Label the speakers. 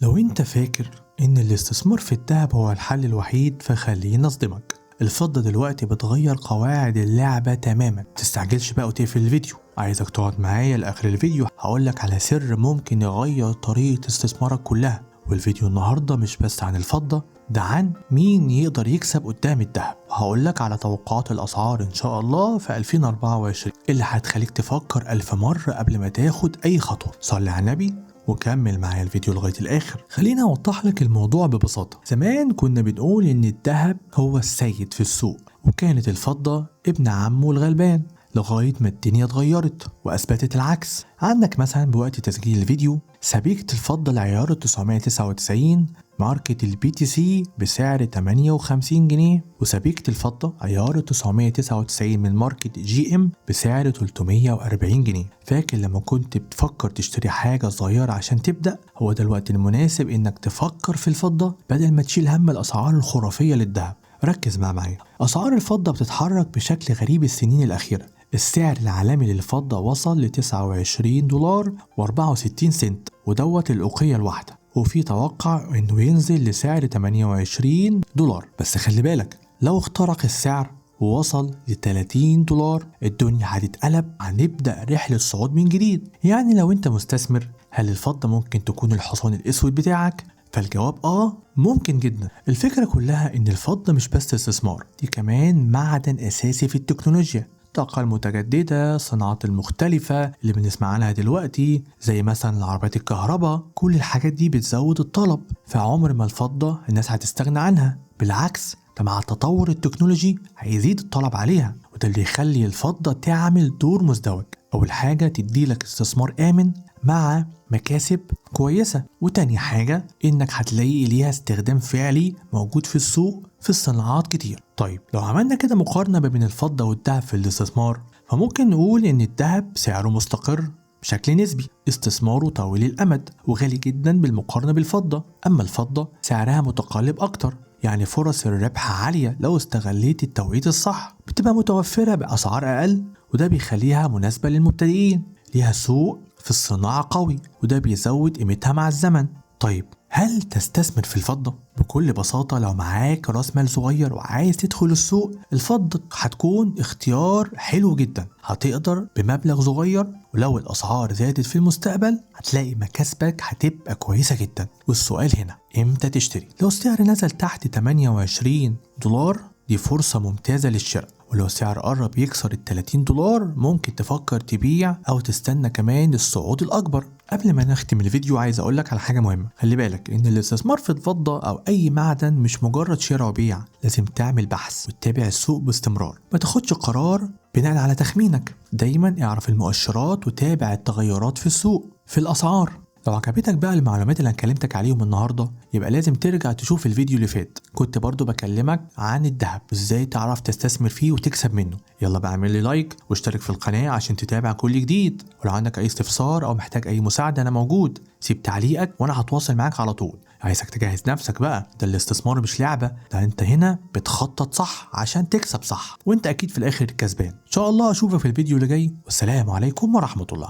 Speaker 1: لو انت فاكر ان الاستثمار في الذهب هو الحل الوحيد فخليني اصدمك. الفضة دلوقتي بتغير قواعد اللعبة تماما. متستعجلش بقى وتقفل الفيديو، عايزك تقعد معايا لاخر الفيديو، هقولك على سر ممكن يغير طريقة استثمارك كلها. والفيديو النهاردة مش بس عن الفضة، ده عن مين يقدر يكسب قدام الذهب. وهقولك على توقعات الأسعار إن شاء الله في 2024 اللي هتخليك تفكر 1000 مرة قبل ما تاخد أي خطوة. صلي على النبي وكمل معايا الفيديو لغاية الآخر. خلينا أوضح لك الموضوع ببساطة. زمان كنا بنقول إن الذهب هو السيد في السوق، وكانت الفضة ابن عمه الغلبان، لغاية ما الدنيا اتغيرت وأثبتت العكس. عندك مثلا بوقت تسجيل الفيديو سبيكة الفضة العيار 999 ماركة ال BTC بسعر 58 جنيه، وسبيكة الفضة عيار 999 من ماركة GM بسعر 340 جنيه. فاكر لما كنت بتفكر تشتري حاجة صغيرة عشان تبدأ؟ هو ده الوقت المناسب انك تفكر في الفضة بدل ما تشيل هم الأسعار الخرافية للذهب. ركز معايا، أسعار الفضة بتتحرك بشكل غريب السنين الأخيرة. السعر العالمي للفضة وصل ل 29.64 دولار ودوت الأوقية الواحدة، وفي توقع انه ينزل لسعر 28 دولار. بس خلي بالك، لو اخترق السعر ووصل ل 30 دولار الدنيا هتتقلب، هنبدأ رحلة صعود من جديد. يعني لو انت مستثمر، هل الفضة ممكن تكون الحصان الاسود بتاعك؟ فالجواب ممكن جدا. الفكرة كلها ان الفضة مش بس استثمار، دي كمان معدن اساسي في التكنولوجيا، الطاقة المتجددة، الصناعات المختلفة اللي بنسمع عنها دلوقتي زي مثلا العربيات الكهرباء. كل الحاجات دي بتزود الطلب، فعمر ما الفضة الناس هتستغنى عنها، بالعكس ده مع التطور التكنولوجي هيزيد الطلب عليها، وده اللي يخلي الفضة تعمل دور مزدوج. أول حاجة تديلك استثمار آمن مع مكاسب كويسة، وتاني حاجة إنك هتلاقي ليها استخدام فعلي موجود في السوق في الصناعات كتير. طيب لو عملنا كده مقارنة ما بين الفضة والذهب في الاستثمار، فممكن نقول إن الذهب سعره مستقر بشكل نسبي، استثماره طويل الأمد وغالي جدا بالمقارنة بالفضة. أما الفضة سعرها متقلب أكتر، يعني فرص الربح عالية لو استغليت التوقيت الصح، بتبقى متوفرة بأسعار أقل، وده بيخليها مناسبة للمبتدئين. ليها سوق في الصناعة قوي، وده بيزود قيمتها مع الزمن. طيب هل تستثمر في الفضة؟ بكل بساطة لو معاك راس مال صغير وعايز تدخل السوق، الفضة هتكون اختيار حلو جدا. هتقدر بمبلغ صغير، ولو الأسعار زادت في المستقبل هتلاقي مكاسبك هتبقى كويسة جدا. والسؤال هنا امتى تشتري؟ لو السعر نزل تحت 28 دولار دي فرصة ممتازة للشراء، ولو السعر قرب يكسر ال 30 دولار ممكن تفكر تبيع أو تستنى كمان الصعود الأكبر. قبل ما نختم الفيديو عايز أقولك على حاجة مهمة. خلي بالك إن الاستثمار في الفضة أو أي معدن مش مجرد شراء وبيع، لازم تعمل بحث وتتابع السوق باستمرار. ما تاخدش قرار بناء على تخمينك، دايما اعرف المؤشرات وتابع التغيرات في السوق في الأسعار. لو عجبتك بقى المعلومات اللي انا كلمتك عليهم النهارده، يبقى لازم ترجع تشوف الفيديو اللي فات، كنت برضو بكلمك عن الذهب وازاي تعرف تستثمر فيه وتكسب منه. يلا بقى اعمل لي like واشترك في القناة عشان تتابع كل جديد، ولو عندك اي استفسار او محتاج اي مساعدة انا موجود، سيب تعليقك وانا هتواصل معاك على طول. عايزك تجهز نفسك بقى، ده الاستثمار مش لعبة، ده انت هنا بتخطط صح عشان تكسب صح، وانت اكيد في الاخر كسبان ان شاء الله. اشوفك في الفيديو اللي جاي، والسلام عليكم ورحمة الله.